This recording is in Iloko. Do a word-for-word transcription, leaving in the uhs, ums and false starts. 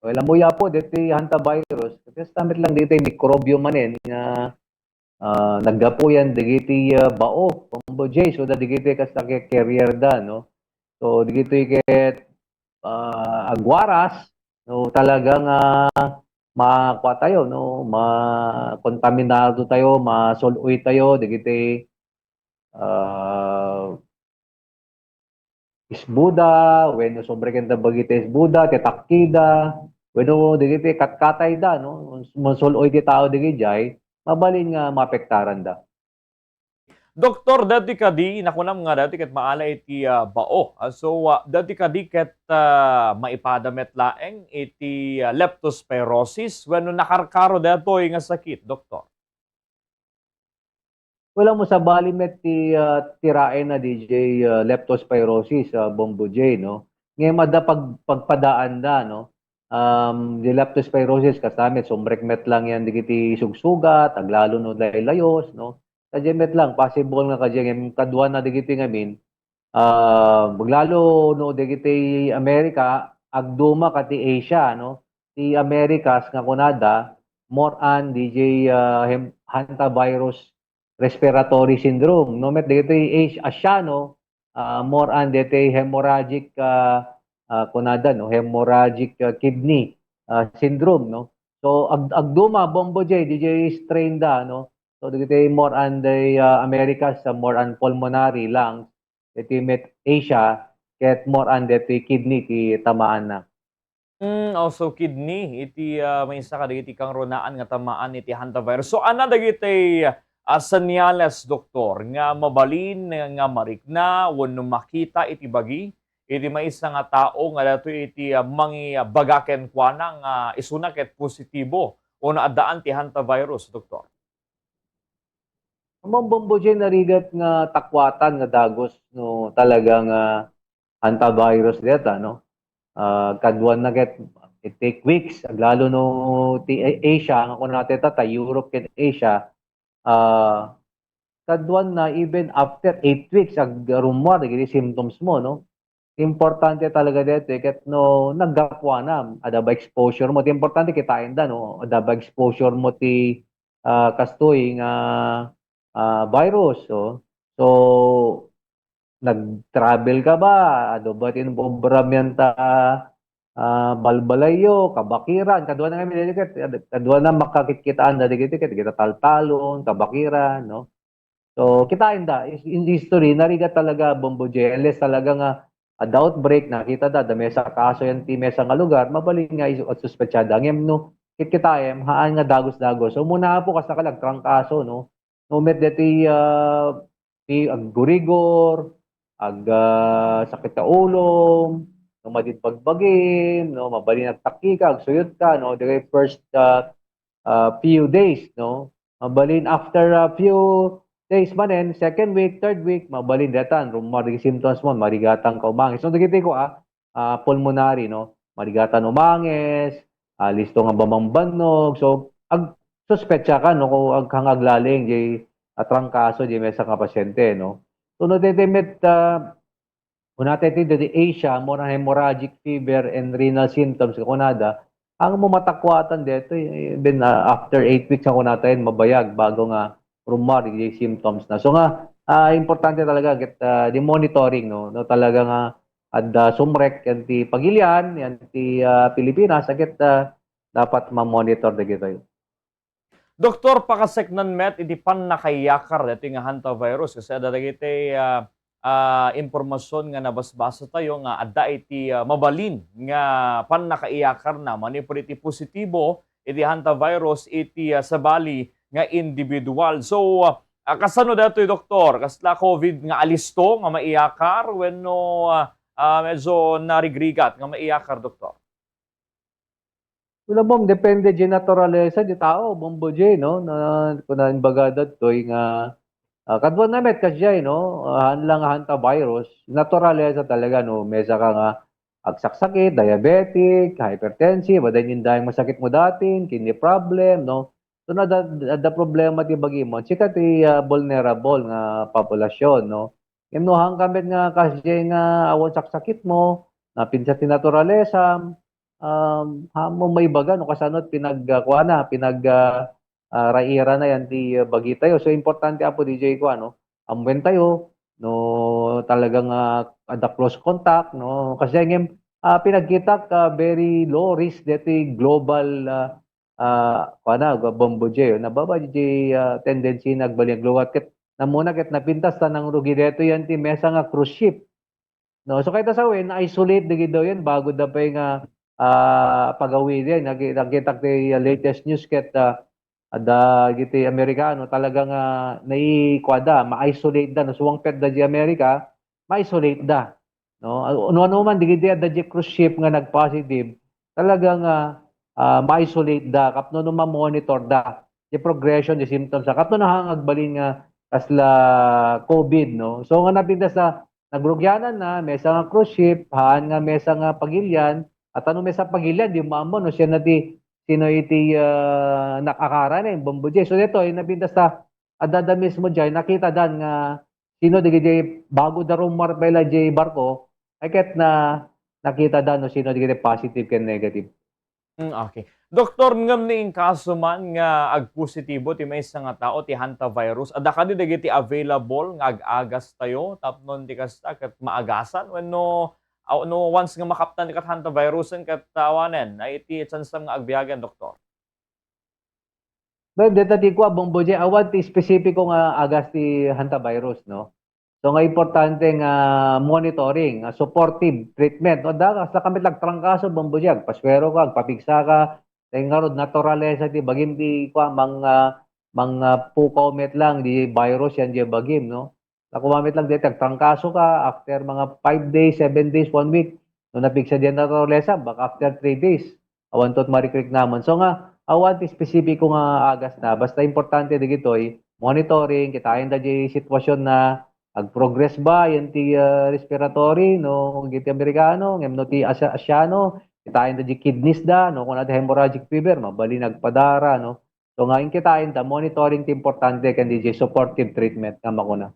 Well, ammoyo, Apo, deti hantavirus, kasta met lang deti mikrobyo manen nga, ah, naggapuyan dagiti, ah, bao, Bombo J, so dagiti kasta carrier da, no? So, dagiti ket, ah, agwaras, no, talaga nga makua tayo, no, makontaminado tayo, masul-oy tayo, dagiti, ah, isbuda, wenno sobra ken ta bagiti isbuda, ti takkida, wenno dagiti katkatayda, no? Masul-oy ti tao dagijay, mabalin nga maapektaranda. Doktor, dati kadi, nakunam nga dati ket maala iti, ah, bao. Ah, so, ah, dati kadi ket, ah, maipada met laeng iti, ah, leptospirosis wenno nakarkaro datoy nga sakit, Doktor? Wala mo sabali met ti, ah, tiraen na D J, ah, leptospirosis, ah, Bombo J, no? Ngem adda pag-, pagpadaanda, no? Um, di leptospirosis, kasta met, sumrek met lang yan, digiti sugsugat, aglalo no laylayos, no? Kadiay met lang, possible nga kadiay, ngem kaduana digiti ngamin, ah, aglalo no digiti America, agduma ka ti Asia, no? Ti Americas nga kunada, more on D J, ah, hem-, hantavirus respiratory syndrome, no? Met dagiti Asi-, Asiano, ah, more on dagiti hemorrhagic, ah, ah, kunada, no? Hemorrhagic, ah, kidney, ah, syndrome, no? So, ag-, agduma, Bombo J, D J strain da, no? So, dagiti more on the, ah, Americas, ah, more on pulmonary, lungs, iti met Asia, ket more on dagiti kidney ti tamaanna. Mm, also kidney, iti, ah, maysa kadagiti kangrunaan nga tamaan iti hantavirus. So, ania dagiti, ah, senyales, Doktor, nga mabalin nga marikna wenno makita iti bagi iti maysa nga tao nga datoy iti, ah, mangibaga kenkuana nga isuna ket positibo wenno addaan ti hantavirus, Doktor? Ammom, Bombo J, narigat nga takuatan nga dagus no talaga nga hantavirus deta, no? Ah, kaduan na ket, it take weeks, aglalo no ti A-, Asia, nga kunata ta, ta Europe ken Asia, ah, kaduan na even after eight weeks, agrummuar dagiti symptoms mo, no? Importante talaga daytoy ket no naggapuanam, adda ba exposure mo? Ti importante kitaenda, no? Adda ba exposure mo ti, ah, kastoy nga, ah, virus, oh. So, nag-travel ka ba? Adu ba ti inobram ta, ah, balbalayyo, kabakiran, kaduana ngamin dagiti ket, kaduana makakitkitaan dagiti ket, dagiti taltalon, kabakiran, no? So, kitaenda, is-, in history, narigat talaga, Bombo J, unless talaga nga adda outbreak, nakita da, da maysa kaso yan ti maysa nga lugar, mabalin nga is-, suspetsada. Ngem no, kitkitaem, haan nga dagus-dagus. So, umuna, Apo, kasta ka nagtrangkaso, no? No, met deti, ah, ti aggurigor, ag-, ah, sakit ka ulom, no, madin bagbagim, no, mabalin agtakki ka, agsuyot ka, no, the first, ah, ah, few days, no? Mabalin after a few days manen, second week, third week, mabalin daytan, rummuar dagiti symptoms mo, marigatan ka umangis. So, dagiti ko, ah, ah, pulmonary, no? Marigatan umangis, ah, listo nga bambannog. So, ag-, suspetsa ka, no? Kung ag-, kang aglaling, di, ah, trangkaso, di maysa nga pasyente, no? So, no, daytoy met, ah, Kunata iti dagiti Asia, more on hemorrhagic fever and renal symptoms, kunada, ang matakuatan daytoy, even, ah, after eight weeks, ang kunata yan, mabayag, bago nga rummuar iti symptoms na. So nga, ah, importante talaga, ket, ah, di monitoring, no? No, talaga nga, adda sumrek, yan ti pagilian, yan ti, ah, Pilipinas, ket, ah, dapat ma-monitor dagitoy. Doktor, pakaseknan met iti pannakaiyakar daytoy nga hantavirus, kasi adda dagiti, ah, ah, impormasyon nga nabasbasa tayo nga adda iti, ah, mabalin nga pannakaiyakarna manipud iti positibo iti hantavirus iti, ah, sabali nga individual. So, ah, kasano daytoy, Doktor? Kasla covid nga alisto nga maiyakar wenno, ah, ah, medyo narigrigat nga maiyakar, Doktor? Wala, Bom, depende di naturalesa di tao, Bombo J, no? Na, kuna imbaga daytoy nga, ah, kaduana met kasdiay, no? Ah, haan lang nga hantavirus. Naturalesa talaga, no? Maysa ka nga agsaksakit, diabetic, hypertensive, adda indayang masakit mo datin, kidney problem, no? So, adda, adda problema ti bagimo. Sika ti, ah, vulnerable nga populasyon, no? Ngem no, haan ka met nga kasdiay nga awan saksakit mo, napinsa ti naturalesa, um, ha, mo maibaga no kasano pinag, ah, kuana, pinag, ah, ah, rairana yan ti, ah, bagitayo. So, importante, Apo D J, kuano, ammuentayo no talagang, ah, adda close contact, no? Kasi ngem, ah, pinagkitak, ah, very low risk deti global, ah, ah, kuana, Bombo J, oh, nababa di, ah, tendency na agbalin aglugat. Ket namuna ket napintas ta nangrugi detoy yan ti mesa nga cruise ship. No, so, kayta sa wen, na-isolate dagidi daw yan bago da pay nga, ah, pagawiden. Naki-, nakitak ti latest news ket, ah, adda giti Amerikano talaga nga naikuada, ma-isolate da, no? Suwangpet da di Amerika, ma-isolate da, no? No, ano man, digidi adda di cruise ship nga nag-positive, talaga nga, ah, ma-isolate da, tapno no ma-monitor da di progression, di symptoms, tapno nahangagbalin nga kasla COVID, no? So, nga napintas sa nagrugianan na, mesa nga cruise ship, haan nga mesa nga pagilian, at ano mesa pagilian, di mo ammo, no? Siya na ti, sino iti, ah, nakakara na, yung Bombo J. So, dito, yung napintas ta, adda da mismo dyan, nakita dan nga, sino di, di, bago da rumar pa ila di barko, ay ket na, nakita dan, no? Sino di, di positive ken negative. Mm, okay. Doktor, ngem ni inkaso man nga agpositibo ti maysa nga tao ti hantavirus, adda kadi dagiti available nga ag-agas tayo tapno ti kasta ket maagasan wenno, aw-, no once nga makaptan ti kat hantavirusen ket awanen, ay ti chance nga agbiagen, Doktor? Well, deta ti kua, Bombo J, awan ti espesipiko nga agas ti hantavirus, no? So, nga importante nga monitoring, nga supportive treatment, no? Da, kasla kami ti agtrangkaso, Bombo J, agpasuero ka, agpapigsa ka, dahil nga rod, naturalesa ti bagim ti, kua, mang, ah, mang, ah, pukaw met lang, di virus yan, di bagim, no? Nakuha met lang dito, agtrangkaso ka, after mga five days, seven days, one week, no, napigsa diyan naturalesa, baka after three days, awan tot marikrik naman. So nga, awan ti espesipiko nga agas na, basta importante digitoy, monitoring, kitaen da di sitwasyon na, ag-progress ba yan ti, ah, respiratory, no, giti Amerikano, ngem no ti Asia-, Asiano, kitaen da di kidneys da, no, kuna ti hemorrhagic fever, mabalin agpadara, no. So nga, inkitaen da, monitoring ti importante ken di supportive treatment nga makuna.